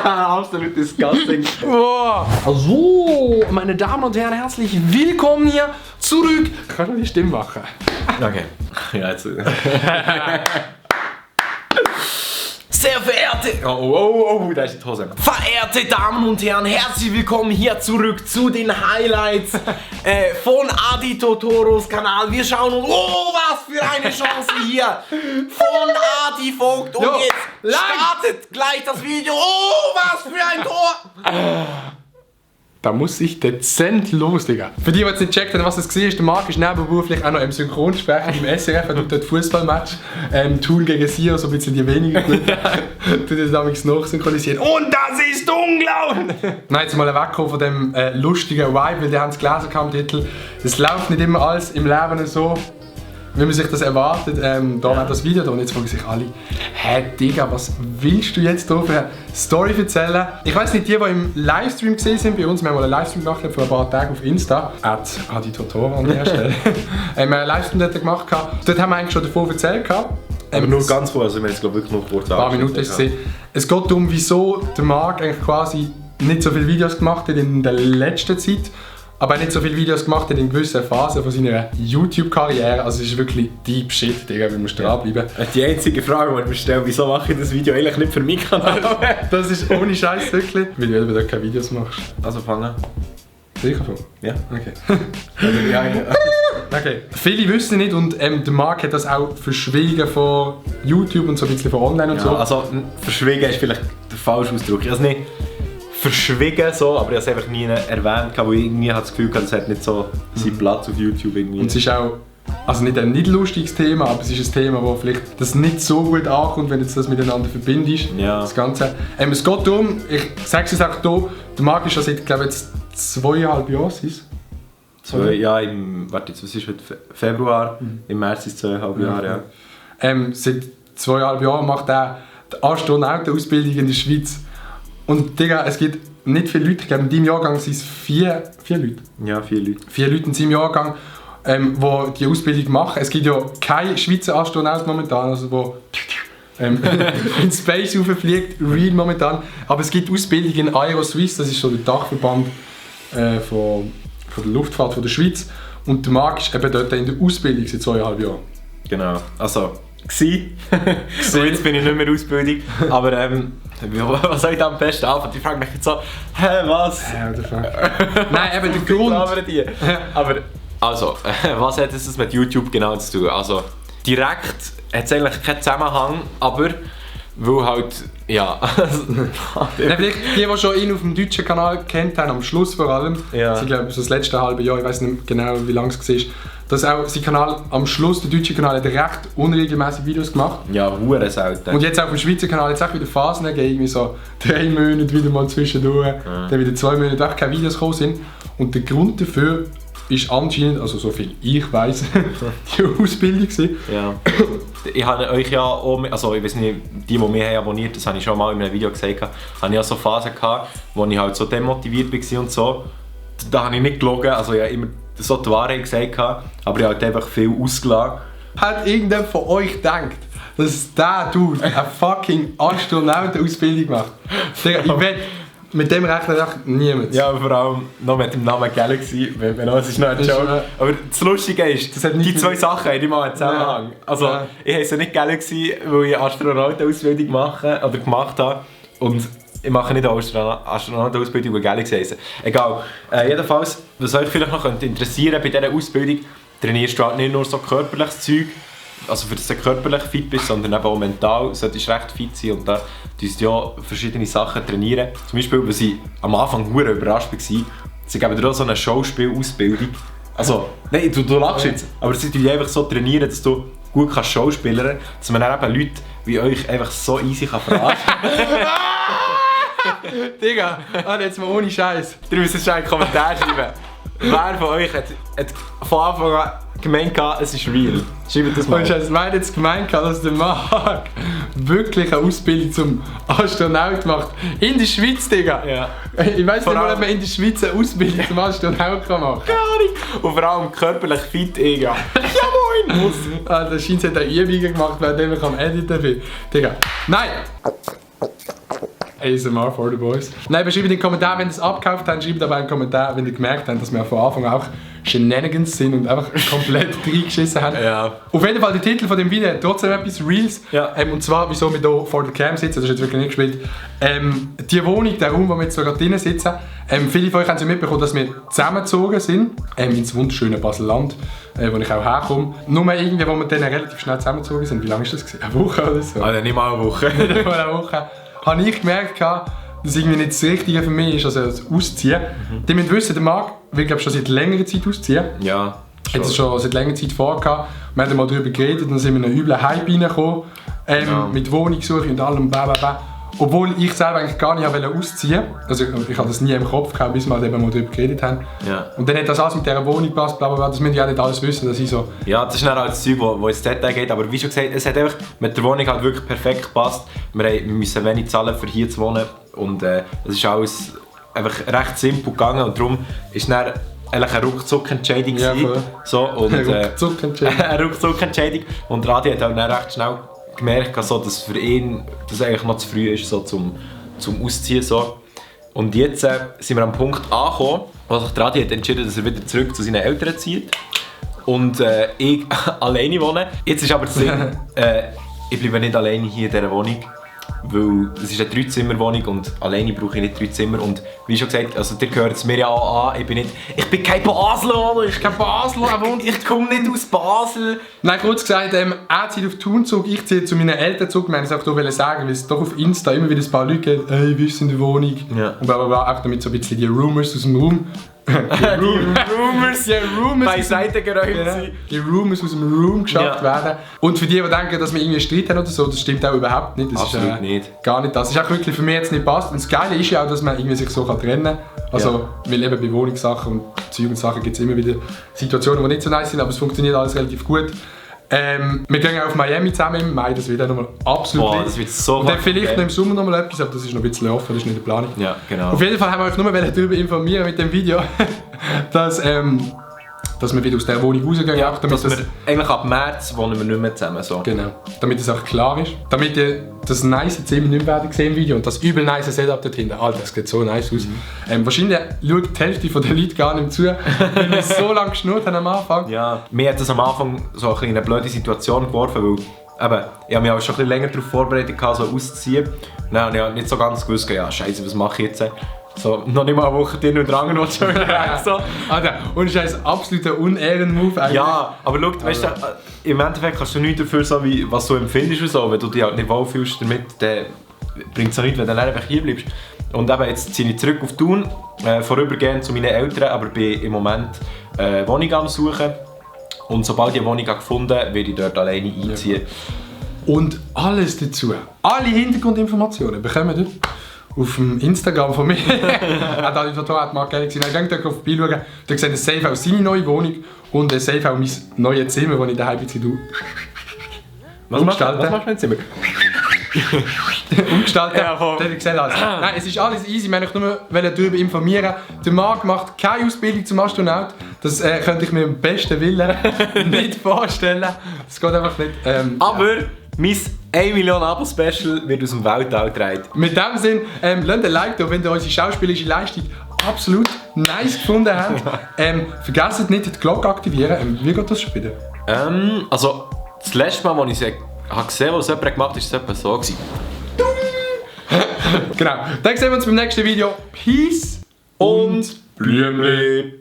Absolut disgusting. So, meine Damen und Herren, herzlich willkommen hier zurück. Kannst du die Stimme machen? Okay. Ja, jetzt. Sehr verehrte, Oh, da ist die Hose. verehrte Damen und Herren, herzlich willkommen hier zurück zu den Highlights von Adi Totoros Kanal. Wir schauen uns, oh, was für eine Chance hier von Adi Vogt. Und jetzt startet gleich das Video. Oh, was für ein Tor! Da muss ich dezent los, Digga. Für die, die jetzt nicht checkt haben, was das war, der Marc ist nebenberuflich auch noch im Synchronsprecher im SRF. Er tut dort Fußballmatch. Thun gegen Sion, so ein bisschen die weniger gut. Tut das damals nachsynchronisieren. Und das ist unglaublich! Nein, jetzt mal weg von dem lustigen Vibe, weil die haben es gelesen im Titel. Es läuft nicht immer alles im Leben so, wie man sich das erwartet. Da hat das Video da und jetzt fragen sich alle, hä Digga, was willst du jetzt hier für eine Story erzählen? Ich weiss nicht, die im Livestream gesehen sind bei uns, wir haben mal einen Livestream gemacht vor ein paar Tagen auf Insta, Adi Totoro an der Stelle. Wir haben einen Livestream dort gemacht, dort haben wir eigentlich schon davon erzählt. Aber nur ganz kurz, also wir haben jetzt glaube ich wirklich nur kurz ein paar Minuten ist es. Es geht darum, wieso der Marc eigentlich quasi nicht so viele Videos gemacht hat in der letzten Zeit. Aber nicht so viele Videos gemacht hat in gewissen Phasen von seiner YouTube-Karriere. Also es ist wirklich deep shit, Digga, wir müssen dranbleiben. Die einzige Frage, die ich mir stelle, wieso mache ich das Video eigentlich nicht für meinen Kanal? Das ist ohne Scheiß wirklich. Weil du dort keine Videos machst. Also fangen. Sicher von? Ja. Okay. Ja. Okay. Viele wissen nicht und der Marc hat das auch verschwiegen von YouTube und so ein bisschen von online und Ja, so. also verschwiegen ist vielleicht der falsche Ausdruck. Ich habe es nicht verschwiegen, so, aber ich habe es einfach nie erwähnt, weil ich irgendwie das Gefühl hatte, es hat nicht so seinen Platz auf YouTube irgendwie. Und es ist auch, also nicht ein nicht lustiges Thema, aber es ist ein Thema, wo vielleicht das nicht so gut ankommt, wenn du das miteinander verbindest. Ja. Das Ganze. Es geht darum, ich sage es auch hier, der Marc ist schon seit, glaube ich, jetzt 2,5 Jahren Ja, warte, jetzt, was ist heute? Februar, im März ist es 2,5 Jahre, ja. Seit 2,5 Jahren macht er die Astronautenausbildung in der Schweiz. Und Digga, es gibt nicht viele Leute, ich glaube in deinem Jahrgang sind es 4 Leute. Ja, 4 Leute. 4 Leute in seinem Jahrgang, die die Ausbildung machen. Es gibt ja keinen Schweizer Astronaut momentan, also wo in Space rauffliegt, real momentan. Aber es gibt Ausbildungen in Aeroswiss, das ist so der Dachverband von der Luftfahrt von der Schweiz. Und der Marc ist eben dort in der Ausbildung seit 2,5 Jahren. Genau, also so, jetzt bin ich nicht mehr in Ausbildung, aber was soll ich da am besten anfangen? Die fragen mich jetzt so, hä, was? Nein, eben der Grund. Aber, also, was hat es mit YouTube genau zu tun? Also, direkt hat es eigentlich keinen Zusammenhang, aber weil halt, ja. Vielleicht die schon ihn auf dem deutschen Kanal kennt haben, am Schluss vor allem, Ja. ich glaube so das letzte halbe Jahr, ich weiß nicht genau wie lange es war, dass auch sein Kanal am Schluss, der deutsche Kanal, hat recht unregelmäßig Videos gemacht. Ja, hure selten. Und jetzt auch auf dem Schweizer Kanal jetzt auch wieder Phasen gegeben, irgendwie so 3 Monate wieder mal zwischendurch, dann wieder 2 Monate auch keine Videos gekommen sind. Und der Grund dafür ist anscheinend, also so viel ich weiss, die Ausbildung gewesen. Ja. Ich habe euch ja auch, also ich weiß nicht, die mich haben abonniert, das habe ich schon mal in einem Video gesagt, habe ich ja so Phasen gehabt, wo ich halt so demotiviert war und so. Da habe ich nicht gelogen, also ich habe immer so die Wahrheit gesagt, aber ich habe halt einfach viel ausgelassen. Hat irgendjemand von euch gedacht, dass der Dude eine fucking Astronautenausbildung macht? Ich wette, mit dem rechnet auch niemand. Ja, vor allem noch mit dem Namen Galaxy, weil es ist noch ein Joke. Aber das Lustige ist, die 2 Sachen haben immer einen Zusammenhang. Ja. Also, Ja. ich heiße nicht Galaxy, weil ich Astronautenausbildung mache oder gemacht habe. Und ich mache nicht eine Astronautenausbildung, weil Galaxy heisst. Egal. Jedenfalls, was euch vielleicht noch interessieren bei dieser Ausbildung, trainierst du halt nicht nur so körperliches Zeug, also für das du körperlich fit bist, sondern eben auch mental solltest du recht fit sein und da tust du ja verschiedene Sachen trainieren. Zum Beispiel, weil ich am Anfang sehr überrascht war, sie geben dir auch so eine Schauspielausbildung. Also, nein, du lachst jetzt, aber sie tun einfach so trainieren, dass du gut kannst schauspielern, dass man dann eben Leute wie euch einfach so easy verarschen kann. Digga, jetzt mal ohne Scheiß. Ihr müsst es schon in den Kommentaren schreiben. Wer von euch hat von Anfang an gemeint, es ist real. Schreibt das mal. Und ich meine jetzt gemeint, dass der Marc wirklich eine Ausbildung zum Astronaut macht. In der Schweiz, Digga. Ja. Ich weiss nicht mal, allem- ob man in der Schweiz eine Ausbildung zum Astronaut machen kann. Gar nicht. Und vor allem körperlich fit, Digga. Ja moin! Der Scheins hat eine Übungen gemacht, während ich am Editen bin. Digga. Nein! ASMR for the boys. Nein, aber schreibt in den Kommentaren, wenn ihr es abgekauft habt, schreibt aber einen Kommentar, wenn ihr gemerkt habt, dass wir von Anfang auch Shenanigans sind und einfach komplett reingeschissen haben. Ja. Auf jeden Fall, der Titel von dem Video hat trotzdem etwas Reals. Ja. Und zwar, wieso wir hier vor der Cam sitzen, das ist jetzt wirklich nicht gespielt. Die Wohnung, der Raum, wo wir jetzt sogar drinnen sitzen, viele von euch haben ja mitbekommen, dass wir zusammengezogen sind, ins wunderschöne Basel-Land, wo ich auch herkomme. Nur irgendwie, wo wir dann relativ schnell zusammengezogen sind. Wie lange ist das gewesen? Eine Woche oder so? Alter, nicht mal eine Woche. Vor einer Woche habe ich gemerkt, dass es irgendwie nicht das Richtige für mich ist, also das Ausziehen. Die müssen wissen, der Marc will glaube schon seit längerer Zeit ausziehen. Ja. Hat es schon seit längerer Zeit vorgehabt. Wir haben mal darüber geredet und dann sind wir in einen üblen Hype reingekommen. Mit Wohnungssuche und allem, bla. Obwohl ich selber eigentlich gar nicht ausziehen wollte. Also ich hatte das nie im Kopf gehabt, bis wir eben mal darüber geredet haben. Ja. Und dann hat das alles mit dieser Wohnung gepasst, bla. Das müssen ja auch nicht alles wissen, dass ich so... Ja, das ist dann halt das Zeug, wo ins Detail geht, aber wie schon gesagt, es hat einfach mit der Wohnung halt wirklich perfekt gepasst. Wir müssen wenig zahlen, für hier zu wohnen und es ist alles einfach recht simpel gegangen und darum ist dann eigentlich eine Ruckzuck-Entscheidung Ja, gewesen. voll. So, und, Ruckzuck-Entscheidung. eine Ruckzuck-Entscheidung und Radi hat halt dann recht schnell gemerkt, also, dass für ihn das eigentlich noch zu früh ist so, zum Ausziehen. So. Und jetzt sind wir am Punkt angekommen, wo sich Radi hat entschieden, dass er wieder zurück zu seinen Eltern zieht und ich alleine wohne. Jetzt ist aber das Ding, ich bleibe nicht alleine hier in dieser Wohnung, weil es ist eine 3-Zimmer-Wohnung und alleine brauche ich nicht 3 Zimmer. Und wie schon gesagt, also ihr gehört es mir ja auch an, ich bin kein Basler, oder? Ich bin kein Basler, ich komme nicht aus Basel. Nein, kurz gesagt, er zieht auf Thun-Zug, ich ziehe zu meinen Eltern zurück. Wir wollten es auch hier sagen, weil es doch auf Insta immer wieder ein paar Leute gibt, hey, wie ist in der Wohnung? Ja. Und auch damit so ein bisschen die Rumors aus dem Raum. Rumors beiseite geräumt sind. Die Rumors aus dem Room geschafft Ja. werden. Und für die, die denken, dass wir irgendwie Streit haben oder so, das stimmt auch überhaupt nicht. Das Absolut ist, nicht. Gar nicht. Das ist auch wirklich für mich jetzt nicht passt. Und das Geile ist ja auch, dass man irgendwie sich so trennen kann. Also, weil eben bei Wohnungssachen und Zeug und Sachen gibt es immer wieder Situationen, die nicht so nice sind, aber es funktioniert alles relativ gut. Wir gehen auch auf Miami zusammen im Mai, das wird dann nochmal absolut Boah, lit. das wird so Und dann fucking vielleicht geil. noch im Sommer nochmal etwas, aber das ist noch ein bisschen offen, das ist nicht die Planung. Ja, genau. Auf jeden Fall haben wir euch nur darüber informieren mit dem Video, dass wir wieder aus dieser Wohnung rausgehen. Ja, auch damit dass wir eigentlich ab März wohnen wir nicht mehr zusammen. So. genau, damit es auch klar ist. Damit ihr das nice Zimmer nicht mehr sehen im Video und das übel nice Setup dort hinten. Alter, das sieht so nice aus. Wahrscheinlich schaut die Hälfte der Leute gar nicht zu, weil wir so lange geschnurrt haben am Anfang. Ja, mir hat das am Anfang so ein bisschen in eine blöde Situation geworfen, weil eben, ich habe mich auch schon ein bisschen länger darauf vorbereitet, so auszuziehen. Dann habe ich nicht so ganz gewusst, ja scheiße, was mache ich jetzt? So, noch nicht mal eine Woche drin und dran und schon wieder weg. So. Alter, und es ist ein absoluter Unehren-Move eigentlich. Ja, aber schau, weißt du, im Endeffekt kannst du nichts dafür, so wie, was du empfindest und so. Wenn du dich halt nicht wohlfühlst damit, dann bringt es auch nichts, wenn du dann einfach hier bleibst. Und eben, jetzt ziehe ich zurück auf Thun, vorübergehend zu meinen Eltern, aber bin im Moment Wohnung am Suchen. Und sobald ich eine Wohnung habe gefunden habe, werde ich dort alleine einziehen. Und alles dazu, alle Hintergrundinformationen bekommen ihr auf dem Instagram von mir. Auch die Total hat Marc Gehrig gesehen. Dann könnt ihr vorbeischauen. Da seht ihr safe auch seine neue Wohnung und safe auch mein neues Zimmer, das ich daheim ein bisschen Was machst du im Zimmer? umgestaltet. Ja, voll. Dann habt ihr gesehen alles. Nein, es ist alles easy. Wir wollten nur darüber informieren. Der Marc macht keine Ausbildung zum Astronaut. Das könnte ich mir im besten Willen nicht vorstellen. Das geht einfach nicht. Aber mein 1 Million Abo-Special wird aus dem Weltall getragen. Mit dem Sinn, lasst ein Like da, wenn ihr unsere schauspielerische Leistung absolut nice gefunden habt. Vergesst nicht, die Glocke aktivieren. Wie geht das schon wieder? Also, das letzte Mal, als ich gesehen habe, was jemand gemacht hat, war es etwa so gewesen. Genau. Dann sehen wir uns beim nächsten Video. Peace Und Blümli!